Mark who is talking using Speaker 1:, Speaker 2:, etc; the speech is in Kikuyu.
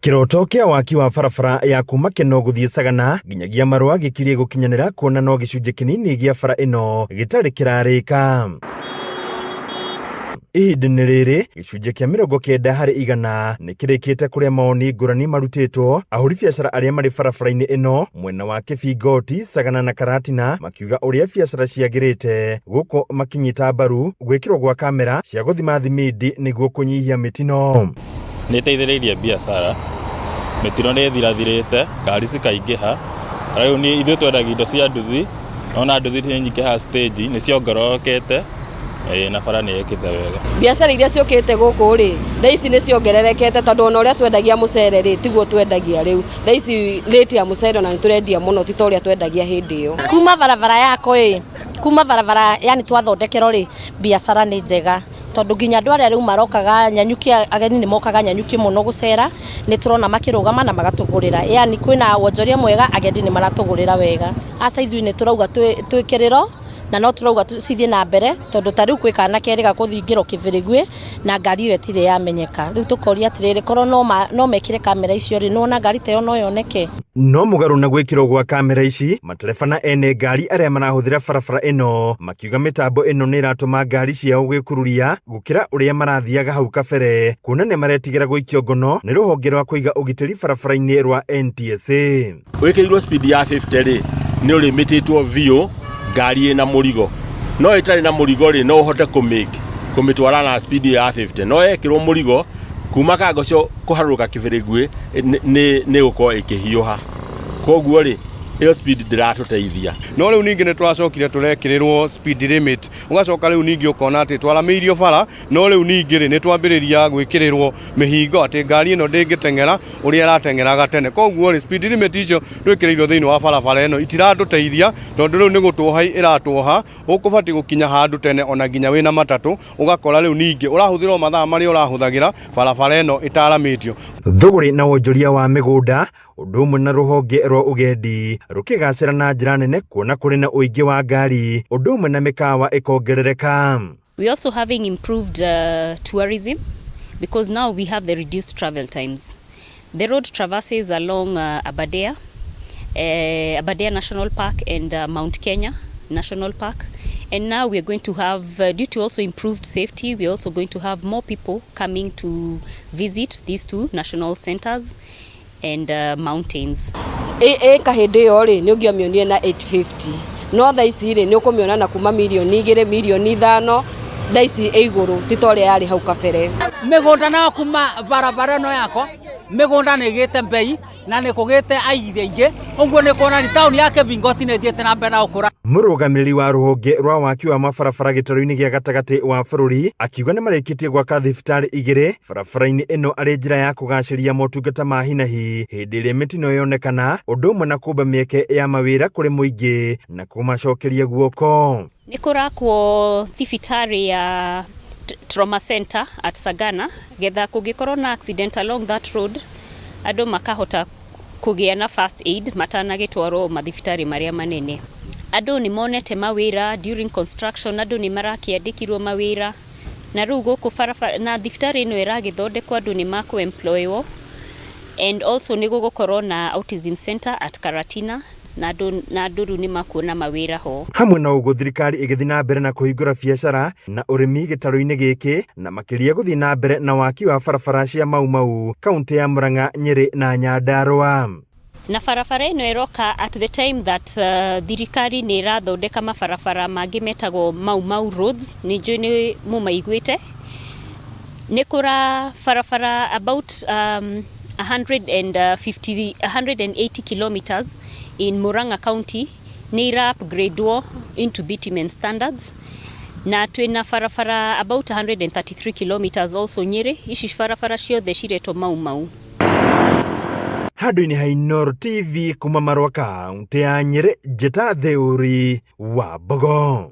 Speaker 1: Kĩroto kĩa waki wa barabara ya kuma Keno gũthiĩ Sagana nginyagia Marũa gĩkirie gũkinyanĩra kuona no gĩcunjĩ kĩnini gĩa bara ĩno gĩtarĩ kĩrarĩka. Ihinda-inĩ rĩrĩ, gĩcunjĩ kĩa 90% nĩ kĩrĩkĩte kũrĩa mawoni ngũrani marutĩtwo ahũri biacara arĩa marĩ barabara-inĩ ĩno mwena wa Kĩbingoti, Sagana na Karatina makiuga ũrĩa biacara ciagĩrĩte gũkũ makĩnyita mbaru gwĩkĩrwo gwa kamera cia gũthima thimindi nĩguo kũnyihia mĩtino.
Speaker 2: Nĩ ĩteithĩrĩirie biacara, mĩtino nĩ ĩthirathirĩte, ngari cikaingĩha, ta rĩu ithuĩ twendagia indo cia nduthi, nĩwona nduthi nĩ nyingĩ haha stage, nĩ ciongererekete, ĩĩ na bara nĩ ĩkĩte wega.
Speaker 3: Biacara iria ciũkĩte gũkũ rĩ, thaa ici nĩ ciongererekete tondũ ona ũrĩa twendagia mũcere rĩ, tiguo twendagia rĩu. Thaa ici rate ya mũcere ona nĩ tũrendia mũno ti ta ũrĩa twendagia hĩndĩ ĩyo.
Speaker 4: Kuma barabara yakwo ĩ, kuma barabara yani twathondekerwo rĩ, biacara nĩ njega. Tondũ nginya andũ arĩa rĩu marokaga Nanyuki, ageni nĩ mokaga Nanyuki mũno gũcera, nĩ tũrona makĩrũgama na magatũgũrĩra. Yani kwĩna wonjoria mwega, agendi nĩ maratũgũrĩra wega. Aca ithuĩ nĩ tũrauga twĩkĩrĩrwo na no tũrauga cithiĩ na mbere tondũ ta rĩu kwĩ kana kerĩga kũthingĩrwo kĩbĩrĩgwĩ na ngari ĩyo ĩtirĩ yamenyeka. Rĩu tũkoria atĩrĩrĩ, korwo no mekĩre kamera icio rĩ, nĩ wona ngari ta ĩyo no yoneke?
Speaker 1: No mũgarũ na gwĩkĩrwo gwa kamera ici, matereba na ene ngari arĩa marahũthĩra barabara ĩno makiuga mĩtambo ĩno nĩ ĩratũma ngari ciao gwĩkururia gũkĩra ũrĩa marathiaga hau kabere kuona nĩ maretigĩra gũikio ngono nĩ rũhonge rwa kũiga ũgitĩri barabara-inĩ rwa NTSA.
Speaker 5: Wĩkĩrirwo speed ya 50 rĩ, nĩ ũrĩmĩtĩtwo biũ ngari ĩna mũrigo. No ĩtarĩ na mũrigo rĩ, no ũhote kũmĩtwara na speed ya 50. No yekĩrwo mũrigo, kuma Kangocio kũharũrũka Kĩbĩrĩguĩ nĩ ĩgũkorwo ĩkĩhiũha. Koguo rĩ, ĩyo speed ndĩratũteithia.
Speaker 6: No rĩu ningĩ nĩ tũracokire tũrekĩrĩrwo speed limit, ũgacoka rĩu ningĩ ũkona atĩ twaramĩirio bara, no rĩu ningĩ rĩ, nĩ twambĩrĩria gwĩkĩrĩrwo mĩhingo atĩ ngari ĩno ndĩngĩteng'era ũrĩa ĩrateng'eraga tene. Koguo rĩ, speed limit icio twĩkĩrĩirwo thĩinĩ wa barabara ĩno itiratũteithia tondũ rĩu nĩ gũtuoha ĩratuoha, ũkũbatiĩ gũkinya handũ tene ona nginya wĩna matatũ, ũgakora rĩu ningĩ ũrahũthĩra o mathaa marĩa ũrahũthagĩra barabara ĩno ĩtaramĩtio.
Speaker 1: Thũgũrĩ na wonjoria wa mĩgũnda ũndũ ũmwe na rũhonge rwa ũgendi rũkĩgacĩra na njĩra nene kuona kũrĩ na ũingĩ wa ngari ũndũ ũmwe na mĩkawa ĩkongerereka.
Speaker 7: We also having improved tourism because now we have the reduced travel times. The road traverses along Aberdare, Aberdare National Park and Mount Kenya National Park. And now we are going to have, due to also improved safety, we are also going to have more people coming to visit these two national centers and mountains.
Speaker 3: Ĩka hĩndĩ ĩyo rĩ, nĩ ũngĩamĩonire na 850, no thaa ici rĩ, nĩ ũkũmĩona na kuma 2 mirioni, 5 mirioni, thaa ici ĩ igũrũ, ti ta ũrĩa yarĩ hau kabere.
Speaker 8: Mĩgũnda nayo kuma barabara ĩno yakwa, mĩgũnda nĩ ĩgĩte mbei na nĩ kũgĩte aigithia aingĩ, ũguo nĩ kuonania taũni ya Kĩbingoti nĩ ĩthiĩte na mbere na gũkũra.
Speaker 1: Mũrũgamĩrĩri wa rũhonge rwa waki wa mabarabara gĩtarũ-inĩ gĩa gatagatĩ wa bũrũri akiuga nĩ marĩkĩtie gwaka thibitarĩ igĩrĩ barabara-inĩ ĩno arĩ njĩra ya kũgacĩria motungata ma hinahi hĩndĩ ĩrĩa mĩtino yonekana, ũndũ ũmwe na kũmba mĩeke ya mawĩra kũrĩ mũingĩ na kũmacokeria guoko.
Speaker 7: Nĩ kũrakwo thibitarĩ ya trauma center at Sagana getha kũngĩkorwo na accident along that road, andũ makahota kũgĩa na first aid matanagĩtwarwo mathibitarĩ marĩa manene. Andũ nĩ monete mawĩra during construction, andũ nĩ marakĩandĩkirwo mawĩra na rĩu gũkũ barabara na thibitarĩ ĩno ĩragĩthondekwo, andũ nĩ makũ employwo, and also nĩ gũgũkorwo na autism center at Karatina na andũ rĩu nĩ makuona mawĩra ho.
Speaker 1: Hamwe na ũguo, thirikari ĩgĩthiĩ na mbere na kũhingũra biacara na ũrĩmi gĩtarũ-inĩ gĩkĩ na makĩria gũthiĩ na mbere na waki wa barabara cia Mau Mau kaunti ya Murang'a, Nyĩrĩ na Nyandarũa.
Speaker 7: Na barabara ĩno ĩroka at the time that thirikari nĩ ĩrathondeka mabarabara mangĩ metagwo Mau Mau roads, nĩ njũĩ nĩ mũmaiguĩte. Nĩ kũra barabara about 150, 180 kilometers in Murang'a County nĩ ira upgradewo into bitumen standards, na twĩna barabara about 133 kilometers also Nyĩrĩ. Ici barabara ciothe ciretwo Mau Mau.
Speaker 1: Handũ-inĩ ha Inooro TV kuma Marũa, kaũntĩ ya Nyĩrĩ, njĩta Theũri wa Mbogo.